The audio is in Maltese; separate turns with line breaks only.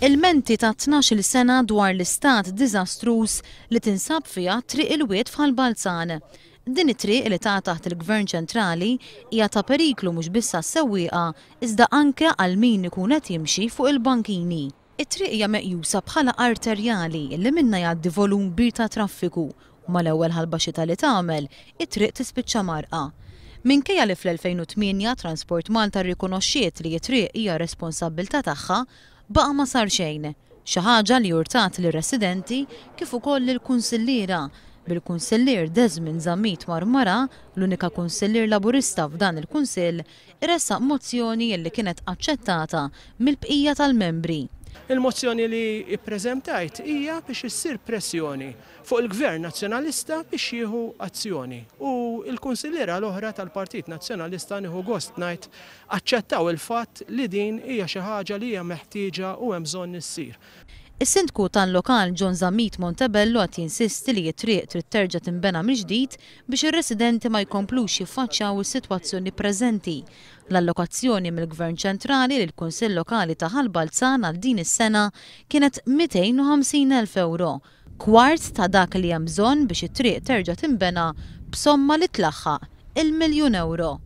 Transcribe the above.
Ilmenti ta' 12-il sena dwar l-istat diżastruż li tinsab fiha Triq il-Wied f'Ħal Balzan. Din it-triq li taqa' taħt il-Gvern Ċentrali hija ta' periklu mhux biss għas-sewwieqa iżda anke għal min ikun qed jimxi fuq il-bankini. It-triq hija meqjusa bħala arterjali li minnha jgħaddi volum kbir ta' traffiku u mal-ewwel ħalba xita li tagħmel, it-triq tispiċċa mgħarrqa. Minkejja li fl-2008 Transport Malta rrikonoxxiet li t-triq hija responsabbiltà tagħha, baqa' ma sar xejn. Xi ħaġa li urtat lir-residenti kif ukoll lill-kunsilliera, bil-Kunsillier Desmond Zammit Marmara, l-unika kunsillier Laburista f'dan il-Kunsill, iressaq mozzjoni li kienet aċċettata mill-bqija tal-membri.
Il-mozzjoni li ppreżentajt hija biex issir pressjoni fuq il-Gvern Nazzjonalista biex jieħu azzjoni u l-kunsilliera l-oħra tal-Partit Nazzjonalista nieħu gost ngħid aċċettaw il-fatt li din hija xi ħaġa li hija meħtieġa u hemm bżonn issir.
Is-Sindku tal-lokal John Zammit Montebello qed jinsisti li t-triq trid terġa' tinbena mill-ġdid biex ir-residenti ma jkomplux jiffaċċjaw is-sitwazzjoni preżenti. L-allokazzjoni mill-Gvern Ċentrali lill-Kunsill Lokali ta' Ħal Balzan għal din is-sena kienet 250,000 ewro, kwart ta' dak li hemm bżonn biex it-triq terġa' tinbena b'somma li tlaħħaq il-miljun ewro.